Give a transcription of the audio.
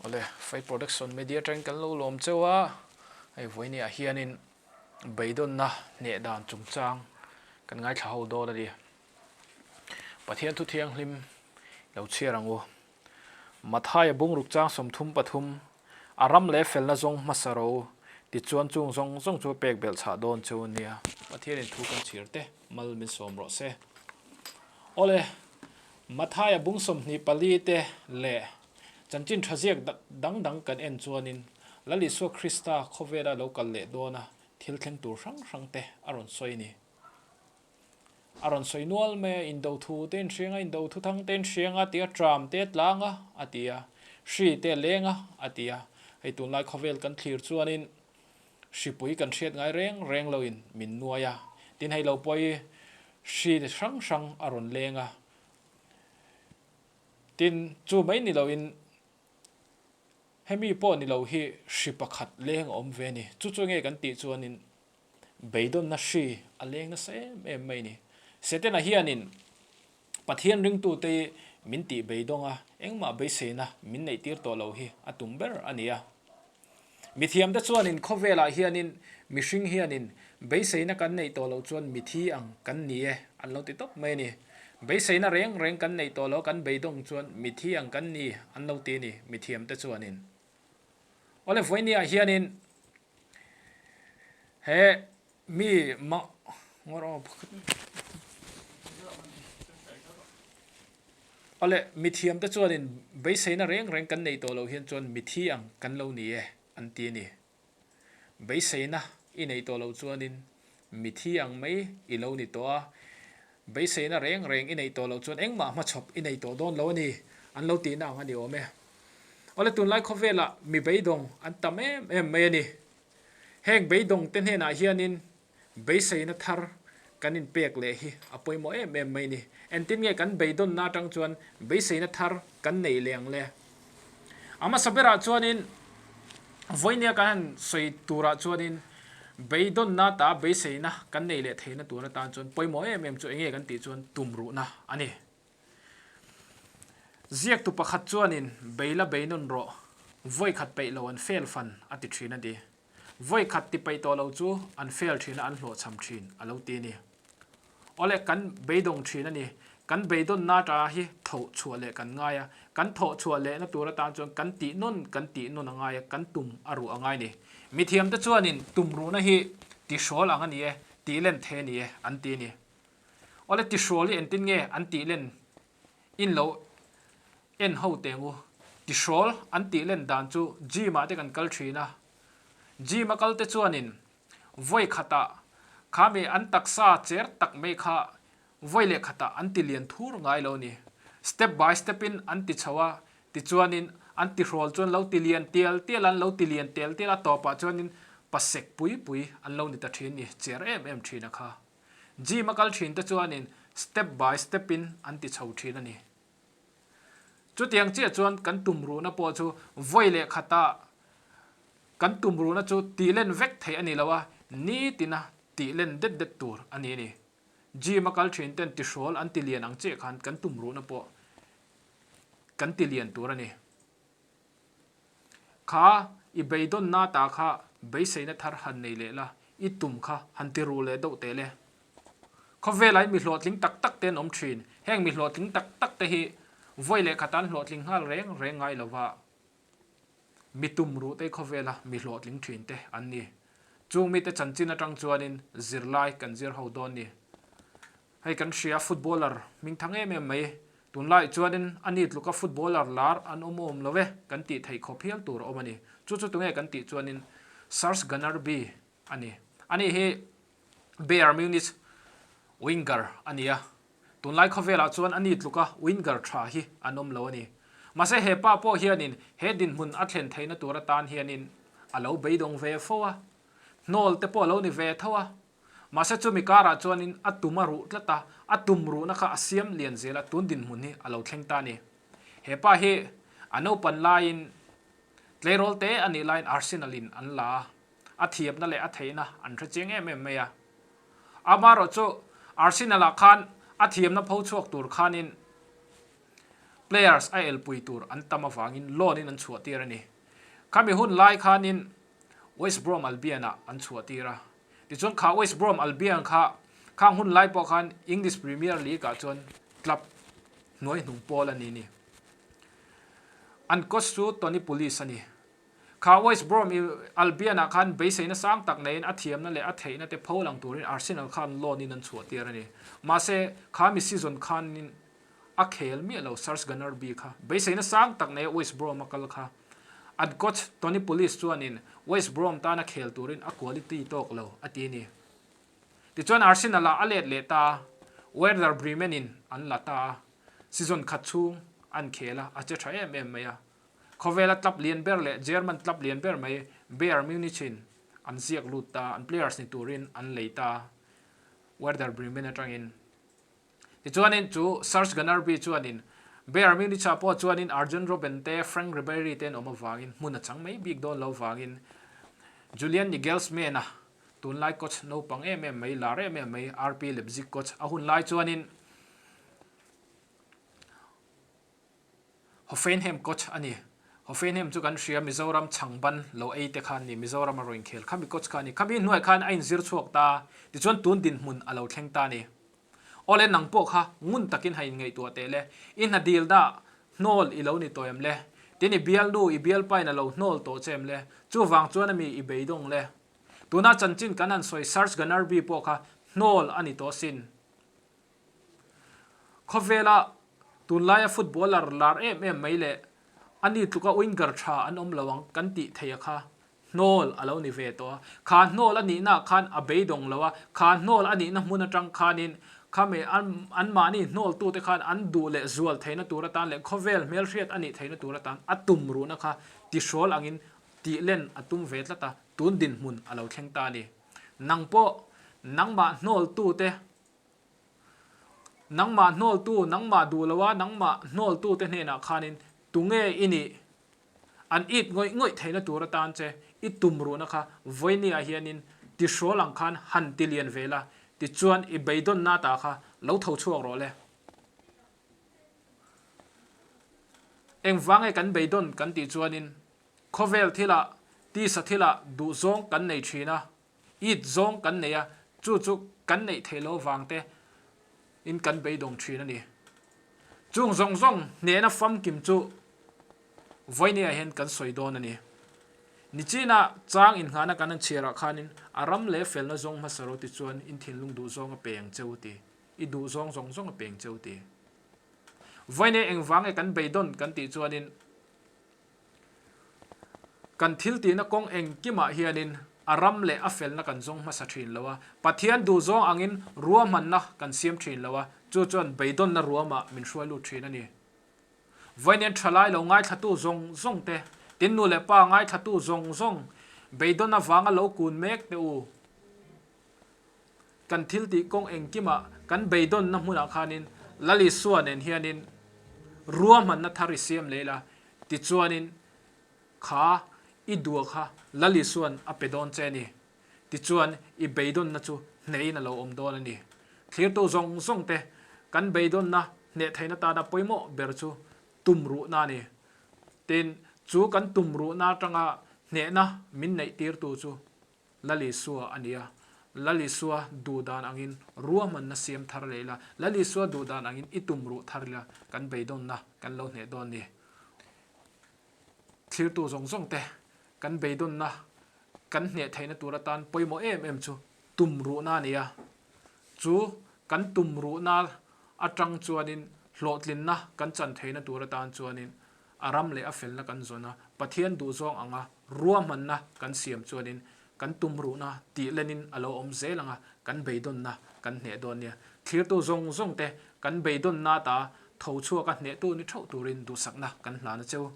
Awle, Fai Production Media atangin kan lo lawm cheu a, hei vawinia hianin beidawnna hneh dan chungchang kan ngaithla ho dawn a ni. Pathian thu thianghlim lo chhiar ang u. Mathaia bungruk chang 33, A ram leh felna zawng hmasa ro, tichuan chung zawng zawng chu pek belh chhah dawn chu nia. Pathianin thu kan chhir te mal min sawm rawh se. Awle, Mathaia bung 24 te leh chanchin tha ziak dang dang kan en chuanin Lal Isua Krista khawvela lo kal leh dawna thil thleng tur hrang hrang te a rawn sawi a ni. A rawn sawi nual mai a, indo thu te inhriang a, indo thu thang te inhriang a tia, tram te a tlang a, a ti a, hri te a leng a, a ti a. Hei tunlai khawvel kan thlir chuanin hripui kan hriat ngai reng reng loin min nuai a, tin hei lo pawh hi hri hrang hrang a rawn leng a, tin chu mai ni loin hemi pawh ni lo hi hri pakhat leng a awm ve a ni. Chu chu nge kan tih chuanin Beidawnna hri a leng nasa em em mai ni. Setana hianin Pathian ringtute hi min tih beidawng a, engmah beiseina min neihtir tawh lo hi a tum ber a ni a. Mithiamte chuanin khawvelah hianin mihring hianin beiseina kan neih tawh loh chuan mithi ang kan ni e an lo ti tawp mai a ni. Beiseina reng reng kan neih tawh loh kan beidawng chuan mithi ang kan ni an lo ti a ni mithiamte chuanin. Awle vawinia hianin He mi mah ngawr aw pakhat Awle mithiam te chuanin beiseina reng reng kan nei tawh loh hian chuan mithi ang kan lo ni e an ti a ni. Beiseina i nei tawh loh chuanin mithi ang mai i lo ni tawh a, beiseina reng reng i neih tawh loh chuan engmah hmachhawp i nei tawh dawn lo a ni an lo tihna ang a ni awm e. Awle tunlai khawvelah mi beidawng an tam em em mai a ni. Heng beidawng te hnenah hianin beiseina thar kan inpek leh hi a pawimawh em em mai a ni. Engtin nge kan beidawnna atang chuan beiseina thar kan neih leh ang le? A hmasa berah chuanin vawinia kan han sawi turah chuanin beidawnna ta beiseina kan neih leh theihna tur atan chuan pawimawh em em chu enge kan tih chuan tumruhna a ni. Ziaktu pakhat chuanin bei la bei nawn rawh, vawi khat peih lo an fail fan a ti thin a ti. Vawi khat ti peih tawh lo chu an fail thin a an hlawhchham thin a lo ti a ni. Awle kan beidawng thin a ni. Kan beidawnna ata hi thawh chhuah leh kan ngai a, kan thawh chhuah lehna tur atan chuan kan tih nawn kan tih nawn a ngai a, kan tum a ruh a ngai a ni. Mithiamte chuanin tum ruhna hi tihrawl ang a ni e, tih len thei a ni e an ti a ni. Awle tihrawl hi engtin nge an tih len in lo en ho teng u. Tihrawl an tih len dan chu gym ah te kan kal thin a, gym a kal te chuanin vawi khatah kha mi an taksa cher tak mai kha vawi leh khatah an ti lian thur ngai lo ni. Step by step in an ti chho a, tichuanin an tihrawl chuan lo ti lian tial tial a, an lo ti lian tel tial a, tawpah chuanin pasek pui pui an lo ni ta thin ni, cher em em thin a kha. Gym a kal thin te chuanin step by step in an ti chho thin a ni. Chutiang chiah chuan kan tumruhna pawh chu vawi leh khatah kan tumruhna chu tih len vek theih a ni lo a, nitina tih len det det tur a ni a ni. Gym a kal thin ten tihrawl an ti lian ang chiah khan kan tumruhna pawh kan ti lian tur a ni. Kha i beidawnna ta kha beiseina thar han nei leh la, i tum kha han ti ruh leh deuh teh le. Khawvelah hi mi hlawhtling tak tak te an awm thin. Heng mi hlawhtling tak tak te hi vawi leh khat an hlawhtling nghal reng reng ngai lova mi tum ruh te khawvela mi hlawhtling thin te an ni. Chung mite chanchin atang chuanin zirlai kan zir ho dawn ni. Hei kan hria footballer hming thang em em mai. Tunlai chuanin a ni tluka footballer lar an awm awm lo e kan tih theih khawp hial tur a awm a ni. Chu chu tunge kan tih chuanin Serge Gnabry a ni. Ani hi Bayern Munich winger a ni a. Tunlai khawvelah chuan a ni tluka winger tha hi an awm lo a ni. Mahse he pa pawh hianin he dinhmun a thlen theihna tur atan hianin a lo beidawng ve fo a. Hnawl te pawh a lo ni ve tho a. Mahse chumi karah chuanin a tum a ruh tlat a, a tum ruhna kha a siam lian zel a, tun dinhmun hi a lo thleng ta a ni. He pa hi a naupan laiin tleirawl te a nih laiin Arsenal in an la a, a thiamna leh a theihna an hre chiang em em mai a. Amaherawhchu Arsenal ah khan a thiamna pho chhuak tur khanin. Players a elpui tur an tam avangin loan in an chhuah tir a ni. Khami hun lai khanin West Brom Albion ah an chhuah tir a. Tichuan kha West Brom Albion kha khang hun lai pawh khan English Premier League ah chuan club hnuai hnung pawl a ni ni. An coach chu Tony Pulis a ni. Kha West Brom Albion ah khan beiseina sang tak neiin a thiamna leh a theihna te pho lang turin Arsenal khan loan in an chhuah tir a ni. Mahse kha mi season khanin a khel miah lo Serge Gnabry kha beiseina sang tak neia West Brom a kal kha. An coach Tony Pulis chuanin West Brom tana khel turin a quality tawk lo a ti a ni. Tichuan Arsenal ah a let leh ta a, Werder Bremen in an la ta a, season khat chhung an khel a, a che tha em em mai a. Khawvela club lian ber leh German club lian ber mai Bayern Munich in an ziak lut ta, an players ni turin an lei ta Werder Bremen atangin. Tichuanin chu Serge Gnabry chuanin Bayern Munich-ah pawh chuanin Arjen Robben te, Franck Ribery te an awm avangin hmun a chang mai bik dawn lo vangin Julian Nagelsmann-a tunlai coach naupang em em mai, lar em em mai RB Leipzig coach a hun lai chuanin Hoffenheim coach a ni. Hoffenheim chu kan hria Mizoram chhangban lo ei te kha an ni, Mizoram a rawn inkhel khami coach kha a ni. Khami hnuai khan a inzir chhuak ta, tichuan tun dinhmun a lo thleng ta a ni. Awle nang pawh kha ngun takin ha inngaihtuah teh le, i hna dil dah hnawl i lo ni tawh em le? Tin i bialnu, i bialpa in a lo hnawl tawh che em le? Chuvang chuan ami i beidawng le? Tuna chanchin kan han sawi Serge Gnabry pawh kha hnawl a ni tawh sin. Khawvela tunlaia footballer lar em em mai leh ani tluka winger tha an awm lo ang kan tih theih a kha hnawl a lo ni ve tawh a. Kha hnawl a nihna ah khan a beidawng lo a, kha hnawl a nihna hmun atang khanin khami anmahni hnawltute khan an duh leh zual theihna tur atan leh khawvel hmelhriat a nih theihna tur atan a tum ruhna kha tihrawl angin tihlen a tum ve tlat a, tun dinhmun a lo thleng ta a ni. Nang pawh nangmah hnawltute Nangmah hnawltu, nangmah duh lo a, nangmah hnawltute hnenah khanin tunge i nih? An it ngawih ngawih theihna tur atan che i tum ruhna kha vawinia hianin tihrawl ang khan han ti lian ve la, tichuan i beidawnna ta kha lo tho chhuak rawh le. Engvange kan beidawn kan tih chuanin khawvel thilah, tisa thilah duhzawng kan nei thin a, It zawng kan nei a, chu chu kan neih theih loh vang te in kan beidawng thin a ni. Chung zawng zawng hnehna famkim chu vawinia hian kan sawi dawn a ni. Nichina chang inngahna kan han chhiarah khanin a ram leh felna zawng hmasa ro ti chuan in thinlung duh zawng a peng cheu ti, i duh zawng zawng zawng a peng cheu ti. Vawinia engvang nge kan beidawn kan tih chuanin, Kan thil tihna kawng engkimah hianin a ram leh a felna kan zawng hmasa thin lo a, Pathian duhzawng angin ruahmanna kan siam thin lo a, chu chuan beidawnna ruamah min hruai lut thin a ni. Vawiin thalai lo ngaithlatu zawng zawng te, tin nu leh pa ngaithlatu zawng zawng, beidawn avanga lo kun mek te u, Kan thil tih kawng engkimah kan beidawnna hmunah khanin Lal Isua nen hianin ruahmanna thar i siam leh ila, tichuanin kha i dua kha Lal Isua'n a pe dawn che a ni. Tichuan i beidawnna chu hnehin a lo awm dawn a ni. Thlirtu zawng zawng te kan beidawnna hneh theihna tana pawimawh ber chu tumruhna a ni. Tin, chu kan tumruhna atanga hnehna min neih tirtu chu Lal Isua a ni a, Lal Isua duh dan angin ruahmanna siam thar leh ila, Lal Isua duh dan angin i tum ruh thar ila, kan beidawnna kan lo hneh dawn ni. Thlirtu zawng zawng te kan beidawnna kan hneh theihna tur atan pawimawh em em chu tum ruhna a ni a, chu kan tum ruhna atang chuanin hlawhtlinna kan chan theihna tur atan chuanin a ram leh a felna kan zawn a, Pathian duhzawng anga ruahmanna kan siam chuanin kan tumruhna tih lenin a lo awm zel anga kan beidawnna kan hneh dawn nia. Thlirtu zawng zawng te kan beidawnna ta tho chhuaka hnehtu ni theuh turin duhsakna kan hlan a cheu.